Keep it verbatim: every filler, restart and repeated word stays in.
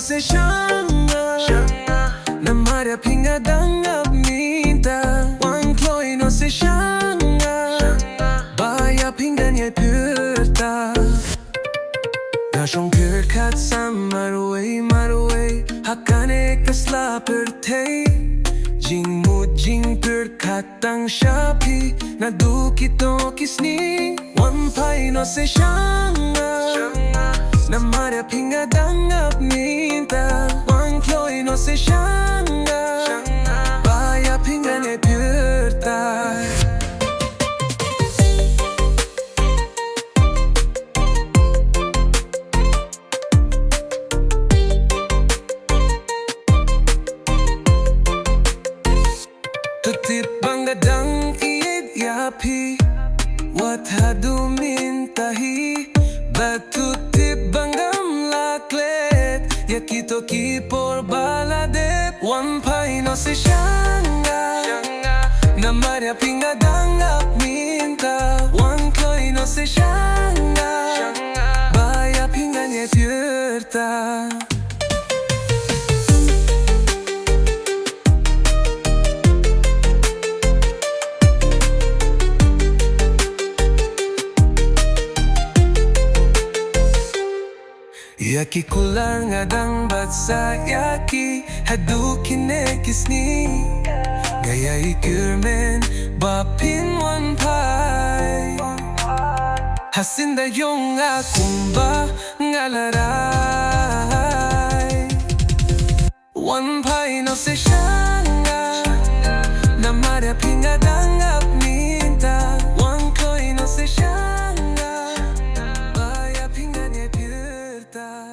Shisha nga, namar ïa phi nga dang ap mynta. Wan kloi noh shisha nga, ba ïa phi ngan ïai pyrta. Nga shong pyrkhat sa marwei marwei ha kane ka sla pyrthei. Jingmut jingpyrkhat tang sha phi naduh kito ki sngi. Wan phai noh shisha nga, namar ïa phi nga dang ap mynta. Wan kloi noh shisha nga, ba ïa phi ngan ïai pyrta. To tip ba nga dang ïeit ïa phi wat haduh mynta hi. Bad to tip ba ngam lah klet ïa kito ki por ba la dep. Wan phai noh shisha nga, namar ïa phi nga dang ap mynta. Wan kloi noh shisha nga, ba ïa phi ngan ïai pyrta. Ïa ki kular nga dang bad sa ïa ki haduh kine ki sngi. Nga ïai kyrmen ba phin wan phai. Hasien da ïoh nga kumba nga la rai. Wan phai noh shisha nga, namar ïa phi nga dang ap mynta. Wan kloi noh shisha nga, ba ïa phi ngan ïai pyrta.